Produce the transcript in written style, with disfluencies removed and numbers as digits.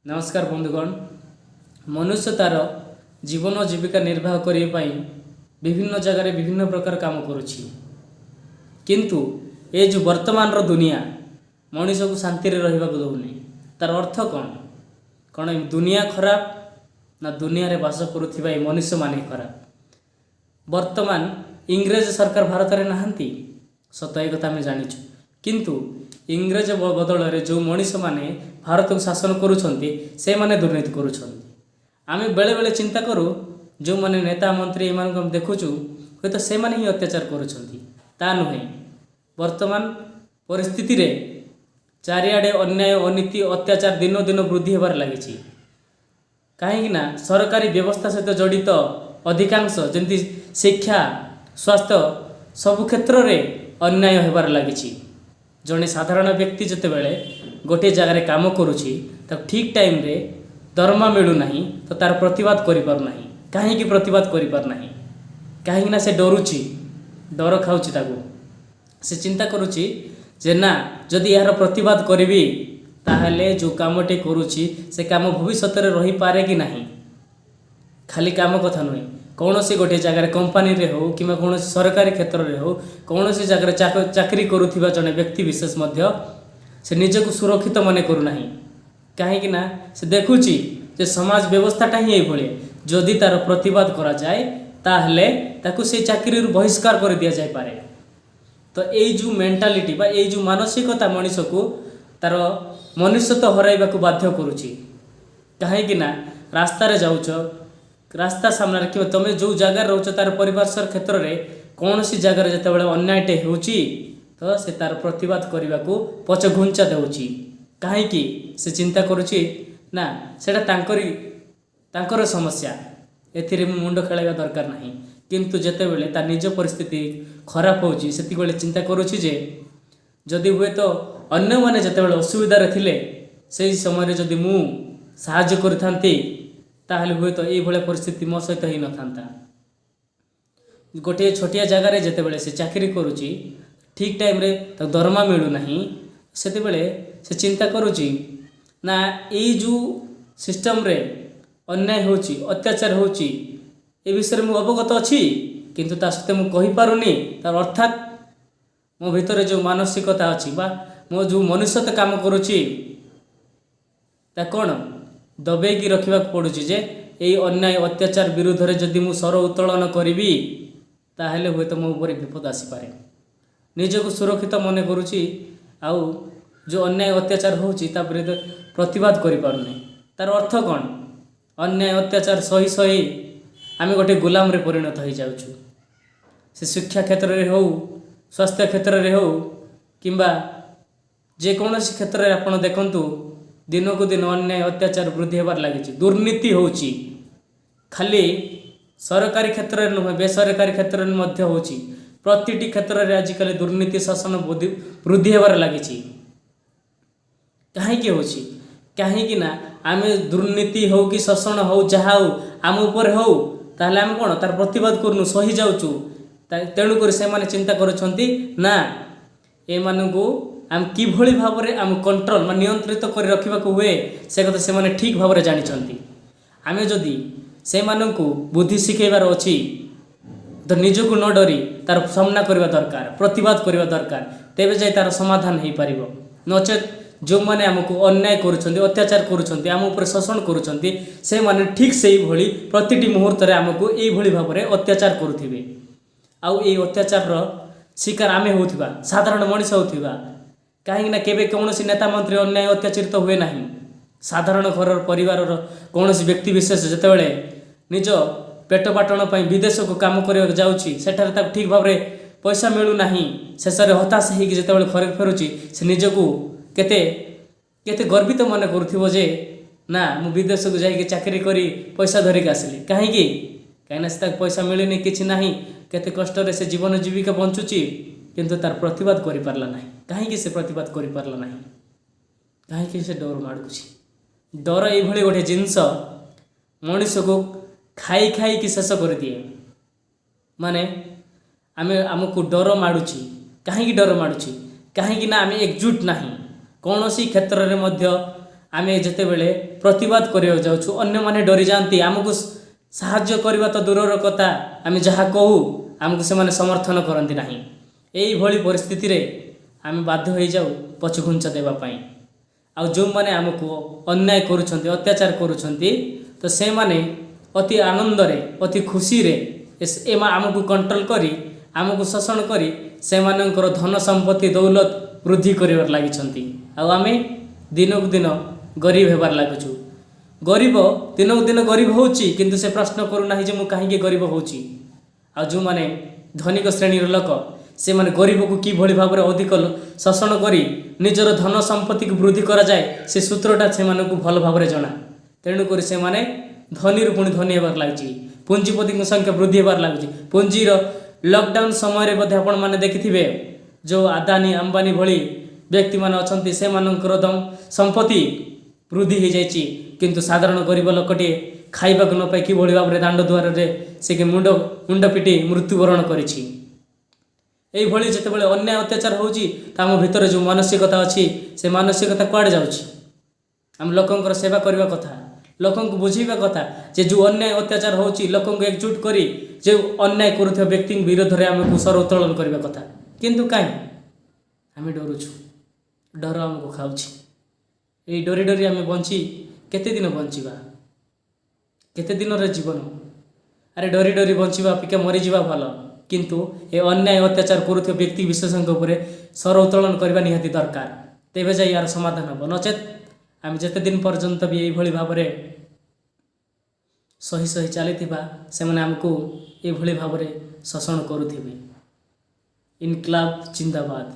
ନମସ୍କାର ବନ୍ଧୁଗଣ। ମନୁଷ୍ୟ ତା'ର ଜୀବନ ଜୀବିକା ନିର୍ବାହ କରିବା ପାଇଁ ବିଭିନ୍ନ ଜାଗାରେ ବିଭିନ୍ନ ପ୍ରକାର କାମ କରୁଛି। କିନ୍ତୁ ଏ ଯେଉଁ ବର୍ତ୍ତମାନର ଦୁନିଆ ମଣିଷକୁ ଶାନ୍ତିରେ ରହିବାକୁ ଦେଉନି। ତା'ର ଅର୍ଥ କ'ଣ? କ'ଣ ଏ ଦୁନିଆ ଖରାପ ନା ଦୁନିଆରେ ବାସ କରୁଥିବା ଏ ମନୁଷ୍ୟମାନେ ଖରାପ? ବର୍ତ୍ତମାନ ଇଂରେଜ ସରକାର ଭାରତରେ ନାହାନ୍ତି ସତ, ଏ କଥା ଆମେ ଜାଣିଛୁ। କିନ୍ତୁ ଇଂରେଜ ବଦଳରେ ଯେଉଁ ମଣିଷମାନେ ଭାରତକୁ ଶାସନ କରୁଛନ୍ତି, ସେମାନେ ଦୁର୍ନୀତି କରୁଛନ୍ତି। ଆମେ ବେଳେବେଳେ ଚିନ୍ତା କରୁ, ଯେଉଁମାନେ ନେତା, ମନ୍ତ୍ରୀ, ଏମାନଙ୍କୁ ଆମେ ଦେଖୁଛୁ, ହୁଏତ ସେମାନେ ହିଁ ଅତ୍ୟାଚାର କରୁଛନ୍ତି। ତା ନୁହେଁ। ବର୍ତ୍ତମାନ ପରିସ୍ଥିତିରେ ଚାରିଆଡ଼େ ଅନ୍ୟାୟ, ଅନୀତି, ଅତ୍ୟାଚାର ଦିନ ଦିନ ବୃଦ୍ଧି ହେବାରେ ଲାଗିଛି। କାହିଁକି ନା ସରକାରୀ ବ୍ୟବସ୍ଥା ସହିତ ଜଡ଼ିତ ଅଧିକାଂଶ, ଯେମିତି ଶିକ୍ଷା, ସ୍ୱାସ୍ଥ୍ୟ, ସବୁ କ୍ଷେତ୍ରରେ ଅନ୍ୟାୟ ହେବାରେ ଲାଗିଛି। ଜଣେ ସାଧାରଣ ବ୍ୟକ୍ତି ଯେତେବେଳେ ଗୋଟିଏ ଜାଗାରେ କାମ କରୁଛି, ତାକୁ ଠିକ୍ ଟାଇମ୍ରେ ଦରମା ମିଳୁନାହିଁ, ତ ତାର ପ୍ରତିବାଦ କରିପାରୁନାହିଁ। କାହିଁକି ପ୍ରତିବାଦ କରିପାରୁନାହିଁ? କାହିଁକି ନା ସେ ଡରୁଛି, ଡର ଖାଉଛି ତାକୁ। ସେ ଚିନ୍ତା କରୁଛି ଯେ ନା, ଯଦି ଏହାର ପ୍ରତିବାଦ କରିବି, ତାହେଲେ ଯେଉଁ କାମଟି କରୁଛି ସେ କାମ ଭବିଷ୍ୟତରେ ରହିପାରେ କି ନାହିଁ। ଖାଲି କାମ କଥା ନୁହେଁ, କୌଣସି ଗୋଟିଏ ଜାଗାରେ, କମ୍ପାନୀରେ ହେଉ କିମ୍ବା କୌଣସି ସରକାରୀ କ୍ଷେତ୍ରରେ ହେଉ, କୌଣସି ଜାଗାରେ ଚାକିରି କରୁଥିବା ଜଣେ ବ୍ୟକ୍ତି ବିଶେଷ ମଧ୍ୟ ସେ ନିଜକୁ ସୁରକ୍ଷିତ ମନେ କରୁନାହିଁ। କାହିଁକି ନା ସେ ଦେଖୁଛି ଯେ ସମାଜ ବ୍ୟବସ୍ଥାଟା ହିଁ ଏଇଭଳି, ଯଦି ତା'ର ପ୍ରତିବାଦ କରାଯାଏ, ତାହେଲେ ତାକୁ ସେଇ ଚାକିରିରୁ ବହିଷ୍କାର କରି ଦିଆଯାଇପାରେ। ତ ଏଇ ଯେଉଁ ମେଣ୍ଟାଲିଟି ବା ଏଇ ଯେଉଁ ମାନସିକତା ମଣିଷକୁ ତା'ର ମନୁଷ୍ୟତ୍ୱ ହରାଇବାକୁ ବାଧ୍ୟ କରୁଛି। କାହିଁକି ନା ରାସ୍ତାରେ ଯାଉଛ, ରାସ୍ତା ସାମ୍ନାରେ କିମ୍ବା ତୁମେ ଯେଉଁ ଜାଗାରେ ରହୁଛ ତାର ପରିପାର୍ଶ୍ୱ କ୍ଷେତ୍ରରେ କୌଣସି ଜାଗାରେ ଯେତେବେଳେ ଅନ୍ୟାୟଟେ ହେଉଛି, ତ ସେ ତାର ପ୍ରତିବାଦ କରିବାକୁ ପଛଘୁଞ୍ଚା ଦେଉଛି। କାହିଁକି? ସେ ଚିନ୍ତା କରୁଛି ନା, ସେଇଟା ତାଙ୍କର ସମସ୍ୟା, ଏଥିରେ ମୁଁ ମୁଣ୍ଡ ଖେଳାଇବା ଦରକାର ନାହିଁ। କିନ୍ତୁ ଯେତେବେଳେ ତା ନିଜ ପରିସ୍ଥିତି ଖରାପ ହେଉଛି, ସେତିକିବେଳେ ଚିନ୍ତା କରୁଛି ଯେ ଯଦି ହୁଏତ ଅନ୍ୟମାନେ ଯେତେବେଳେ ଅସୁବିଧାରେ ଥିଲେ, ସେଇ ସମୟରେ ଯଦି ମୁଁ ସାହାଯ୍ୟ କରିଥାନ୍ତି, ତାହେଲେ ହୁଏତ ଏଇଭଳିଆ ପରିସ୍ଥିତି ମୋ ସହିତ ହେଇନଥାନ୍ତା। ଗୋଟିଏ ଛୋଟିଆ ଜାଗାରେ ଯେତେବେଳେ ସେ ଚାକିରି କରୁଛି, ଠିକ୍ ଟାଇମ୍ରେ ତାକୁ ଦରମା ମିଳୁନାହିଁ, ସେତେବେଳେ ସେ ଚିନ୍ତା କରୁଛି ନା, ଏଇ ଯେଉଁ ସିଷ୍ଟମ୍ରେ ଅନ୍ୟାୟ ହେଉଛି, ଅତ୍ୟାଚାର ହେଉଛି, ଏ ବିଷୟରେ ମୁଁ ଅବଗତ ଅଛି, କିନ୍ତୁ ତା ସହିତ ମୁଁ କହିପାରୁନି। ତାର ଅର୍ଥାତ୍ ମୋ ଭିତରେ ଯେଉଁ ମାନସିକତା ଅଛି ବା ମୋ ଯେଉଁ ମନୁଷ୍ୟତ୍ୱ କାମ କରୁଛି, ତା କ'ଣ ଦବେଇକି ରଖିବାକୁ ପଡ଼ୁଛି ଯେ ଏଇ ଅନ୍ୟାୟ ଅତ୍ୟାଚାର ବିରୁଦ୍ଧରେ ଯଦି ମୁଁ ସ୍ୱର ଉତ୍ତୋଳନ କରିବି, ତାହେଲେ ହୁଏତ ମୋ ଉପରେ ବିପଦ ଆସିପାରେ। ନିଜକୁ ସୁରକ୍ଷିତ ମନେ କରୁଛି ଆଉ ଯେଉଁ ଅନ୍ୟାୟ ଅତ୍ୟାଚାର ହେଉଛି ତା ବିରୁଦ୍ଧରେ ପ୍ରତିବାଦ କରିପାରୁନି। ତାର ଅର୍ଥ କ'ଣ? ଅନ୍ୟାୟ ଅତ୍ୟାଚାର ସହି ସହି ଆମେ ଗୋଟେ ଗୁଲାମରେ ପରିଣତ ହେଇଯାଉଛୁ। ସେ ଶିକ୍ଷା କ୍ଷେତ୍ରରେ ହେଉ, ସ୍ୱାସ୍ଥ୍ୟ କ୍ଷେତ୍ରରେ ହେଉ କିମ୍ବା ଯେକୌଣସି କ୍ଷେତ୍ରରେ ଆପଣ ଦେଖନ୍ତୁ, ଦିନକୁ ଦିନ ଅନ୍ୟାୟ ଅତ୍ୟାଚାର ବୃଦ୍ଧି ହେବାରେ ଲାଗିଛି, ଦୁର୍ନୀତି ହେଉଛି। ଖାଲି ସରକାରୀ କ୍ଷେତ୍ରରେ ନୁହେଁ, ବେସରକାରୀ କ୍ଷେତ୍ରରେ ମଧ୍ୟ ହେଉଛି। ପ୍ରତିଟି କ୍ଷେତ୍ରରେ ଆଜିକାଲି ଦୁର୍ନୀତି, ଶାସନ ବୃଦ୍ଧି ହେବାରେ ଲାଗିଛି। କାହିଁକି ହେଉଛି? କାହିଁକି ନା ଆମେ ଦୁର୍ନୀତି ହେଉ କି ଶୋଷଣ ହେଉ, ଯାହା ହେଉ, ଆମ ଉପରେ ହେଉ, ତାହେଲେ ଆମେ କ'ଣ ତାର ପ୍ରତିବାଦ କରୁନୁ, ସହି ଯାଉଛୁ। ତେଣୁକରି ସେମାନେ ଚିନ୍ତା କରୁଛନ୍ତି ନା, ଏମାନଙ୍କୁ ଆମେ କିଭଳି ଭାବରେ ଆମ କଣ୍ଟ୍ରୋଲ ବା ନିୟନ୍ତ୍ରିତ କରି ରଖିବାକୁ ହୁଏ, ସେ କଥା ସେମାନେ ଠିକ୍ ଭାବରେ ଜାଣିଛନ୍ତି। ଆମେ ଯଦି ସେମାନଙ୍କୁ ବୁଦ୍ଧି ଶିଖେଇବାର ଅଛି, ତ ନିଜକୁ ନ ଡରି ତାର ସାମ୍ନା କରିବା ଦରକାର, ପ୍ରତିବାଦ କରିବା ଦରକାର। ତେବେ ଯାଇ ତାର ସମାଧାନ ହେଇପାରିବ। ନଚେତ୍ ଯେଉଁମାନେ ଆମକୁ ଅନ୍ୟାୟ କରୁଛନ୍ତି, ଅତ୍ୟାଚାର କରୁଛନ୍ତି, ଆମ ଉପରେ ଶୋଷଣ କରୁଛନ୍ତି, ସେମାନେ ଠିକ୍ ସେଇଭଳି ପ୍ରତିଟି ମୁହୂର୍ତ୍ତରେ ଆମକୁ ଏଇଭଳି ଭାବରେ ଅତ୍ୟାଚାର କରୁଥିବେ। ଆଉ ଏଇ ଅତ୍ୟାଚାରର ଶିକାର ଆମେ ହେଉଥିବା, ସାଧାରଣ ମଣିଷ ହେଉଥିବା। କାହିଁକି ନା କେବେ କୌଣସି ନେତା, ମନ୍ତ୍ରୀ ଅନ୍ୟାୟ ଅତ୍ୟାଚାରିତ ହୁଏ ନାହିଁ। ସାଧାରଣ ଘରର ପରିବାରର କୌଣସି ବ୍ୟକ୍ତି ବିଶେଷ ଯେତେବେଳେ ନିଜ ପେଟ ପାଟଣ ପାଇଁ ବିଦେଶକୁ କାମ କରିବାକୁ ଯାଉଛି, ସେଠାରେ ତାକୁ ଠିକ୍ ଭାବରେ ପଇସା ମିଳୁନାହିଁ। ଶେଷରେ ହତାଶ ହେଇକି ଯେତେବେଳେ ଘରେ ଫେରୁଛି, ସେ ନିଜକୁ କେତେ କେତେ ଗର୍ବିତ ମନେ କରୁଥିବ ଯେ ନା, ମୁଁ ବିଦେଶକୁ ଯାଇକି ଚାକିରି କରି ପଇସା ଧରିକି ଆସିଲି। କାହିଁକି? କାହିଁକିନା ସେ ତାକୁ ପଇସା ମିଳିନି, କିଛି ନାହିଁ, କେତେ କଷ୍ଟରେ ସେ ଜୀବନ ଜୀବିକା ବଞ୍ଚୁଛି, କିନ୍ତୁ ତାର ପ୍ରତିବାଦ କରିପାରିଲା ନାହିଁ। କାହିଁକି ସେ ପ୍ରତିବାଦ କରିପାରିଲା ନାହିଁ? କାହିଁକି ସେ ଡର ମାଡ଼ୁଛି? ଡର ଏଇଭଳି ଗୋଟେ ଜିନିଷ, ମଣିଷକୁ ଖାଇ ଖାଇକି ଶେଷ କରିଦିଏ। ମାନେ ଆମକୁ ଡର ମାଡ଼ୁଛି। କାହିଁକି ଡର ମାଡ଼ୁଛି? କାହିଁକି ନା ଆମେ ଏକଜୁଟ ନାହିଁ। କୌଣସି କ୍ଷେତ୍ରରେ ମଧ୍ୟ ଆମେ ଯେତେବେଳେ ପ୍ରତିବାଦ କରିବାକୁ ଯାଉଛୁ, ଅନ୍ୟମାନେ ଡରିଯାଆନ୍ତି। ଆମକୁ ସାହାଯ୍ୟ କରିବା ତ ଦୂରର କଥା, ଆମେ ଯାହା କହୁ ଆମକୁ ସେମାନେ ସମର୍ଥନ କରନ୍ତି ନାହିଁ। ଏଇଭଳି ପରିସ୍ଥିତିରେ ଆମେ ବାଧ୍ୟ ହୋଇଯାଉ ପଛଘୁଞ୍ଚା ଦେବା ପାଇଁ। ଆଉ ଯେଉଁମାନେ ଆମକୁ ଅନ୍ୟାୟ କରୁଛନ୍ତି, ଅତ୍ୟାଚାର କରୁଛନ୍ତି, ତ ସେମାନେ ଅତି ଆନନ୍ଦରେ, ଅତି ଖୁସିରେ ଆମକୁ କଣ୍ଟ୍ରୋଲ କରି, ଆମକୁ ଶୋଷଣ କରି ସେମାନଙ୍କର ଧନ ସମ୍ପତ୍ତି ଦୌଲତ ବୃଦ୍ଧି କରିବାରେ ଲାଗିଛନ୍ତି। ଆଉ ଆମେ ଦିନକୁ ଦିନ ଗରିବ ହେବାରେ ଲାଗୁଛୁ। ଗରିବ ଦିନକୁ ଦିନ ଗରିବ ହେଉଛି, କିନ୍ତୁ ସେ ପ୍ରଶ୍ନ କରୁନାହିଁ ଯେ ମୁଁ କାହିଁକି ଗରିବ ହେଉଛି। ଆଉ ଯେଉଁମାନେ ଧନିକ ଶ୍ରେଣୀର ଲୋକ, ସେମାନେ ଗରିବକୁ କିଭଳି ଭାବରେ ଅଧିକ ଶୋଷଣ କରି ନିଜର ଧନ ସମ୍ପତ୍ତିକୁ ବୃଦ୍ଧି କରାଯାଏ, ସେ ସୂତ୍ରଟା ସେମାନଙ୍କୁ ଭଲ ଭାବରେ ଜଣା। ତେଣୁକରି ସେମାନେ ଧନୀରୁ ପୁଣି ଧନୀ ହେବାରେ ଲାଗିଛି। ପୁଞ୍ଜିପତିଙ୍କ ସଂଖ୍ୟା ବୃଦ୍ଧି ହେବାରେ ଲାଗୁଛି। ପୁଞ୍ଜିର ଲକଡାଉନ୍ ସମୟରେ ବୋଧେ ଆପଣମାନେ ଦେଖିଥିବେ, ଯେଉଁ ଆଦାନୀ, ଆମ୍ବାନୀ ଭଳି ବ୍ୟକ୍ତିମାନେ ଅଛନ୍ତି, ସେମାନଙ୍କର ଦମ ସମ୍ପତ୍ତି ବୃଦ୍ଧି ହୋଇଯାଇଛି। କିନ୍ତୁ ସାଧାରଣ ଗରିବ ଲୋକଟିଏ ଖାଇବାକୁ ନ ପାଇ କିଭଳି ଭାବରେ ଦାଣ୍ଡ ଦୁଆରରେ ସେ କି ମୁଣ୍ଡ ମୁଣ୍ଡ ପିଟି ମୃତ୍ୟୁବରଣ କରିଛି। ଏଇଭଳି ଯେତେବେଳେ ଅନ୍ୟାୟ ଅତ୍ୟାଚାର ହେଉଛି, ତ ଆମ ଭିତରେ ଯେଉଁ ମାନସିକତା ଅଛି, ସେ ମାନସିକତା କୁଆଡ଼େ ଯାଉଛି? ଆମେ ଲୋକଙ୍କର ସେବା କରିବା କଥା, ଲୋକଙ୍କୁ ବୁଝେଇବା କଥା ଯେ ଯେଉଁ ଅନ୍ୟାୟ ଅତ୍ୟାଚାର ହେଉଛି, ଲୋକଙ୍କୁ ଏକଜୁଟ କରି ଯେଉଁ ଅନ୍ୟାୟ କରୁଥିବା ବ୍ୟକ୍ତିଙ୍କ ବିରୋଧରେ ଆମକୁ ସ୍ୱର ଉତ୍ତୋଳନ କରିବା କଥା। କିନ୍ତୁ କାହିଁ? ଆମେ ଡରୁଛୁ, ଡର ଆମକୁ ଖାଉଛି। ଏଇ ଡରି ଡରି ଆମେ ବଞ୍ଚି କେତେ ଦିନ ବଞ୍ଚିବା? କେତେ ଦିନର ଜୀବନ? ଆରେ, ଡରି ଡରି ବଞ୍ଚିବା ଅପେକ୍ଷା ମରିଯିବା ଭଲ। କିନ୍ତୁ ଏ ଅନ୍ୟାୟ ଅତ୍ୟାଚାର କରୁଥିବା ବ୍ୟକ୍ତି ବିଶେଷଙ୍କ ଉପରେ ସ୍ୱର ଉତ୍ତୋଳନ କରିବା ନିହାତି ଦରକାର। ତେବେ ଯାଇ ଏହାର ସମାଧାନ ହେବ। ନଚେତ୍ ଆମେ ଯେତେ ଦିନ ପର୍ଯ୍ୟନ୍ତ ବି ଏଇଭଳି ଭାବରେ ସହି ସହି ଚାଲିଥିବା, ସେମାନେ ଆମକୁ ଏଇଭଳି ଭାବରେ ଶୋଷଣ କରୁଥିବେ। ଇନକ୍ଲାବ ଜିନ୍ଦାବାଦ।